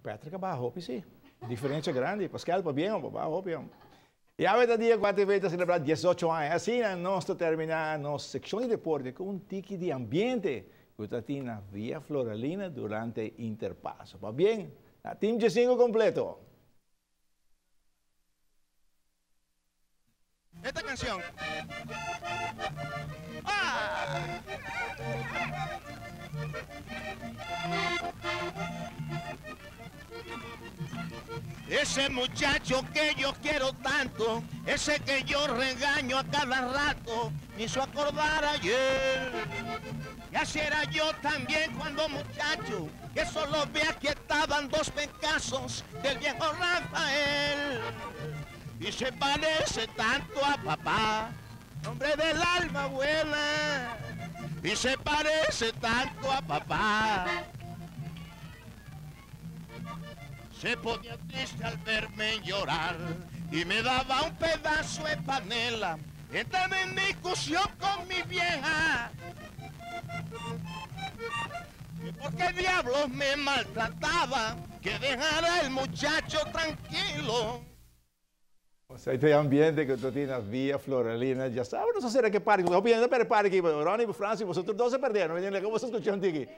Patrick a baha hopi si. Diferencia grandi. Pascal, pabien, a baha hopi. Y awe ta dia cu ATV ta celebra 18 aña. Asina nos ta termina nos seccion di deporte cu un tiki di ambiente cu ta tin na Via Floralina durante Interpaso. Pabien na Team 15 completo. Esta canción. ¡Ah! Ese muchacho que yo quiero tanto, ese que yo regaño a cada rato, me hizo acordar ayer. Y así era yo también cuando muchacho, que solo veía que estaban dos pencazos del viejo Rafael. Y se parece tanto a papá, hombre del alma buena. Y se parece tanto a papá. Se ponía triste al verme llorar y me daba un pedazo de panela. Entraba en discusión con mi vieja. ¿Y por qué diablos me maltrataba? Que dejara el muchacho tranquilo. Esey ta e ambiente cu ta tin na Via Floralina. Ya sabe nos a cera ke party. Hopi hende a perde party aki. Ronnie, Francis, boso tur dos a perde. No me diga boso scucha un tiki.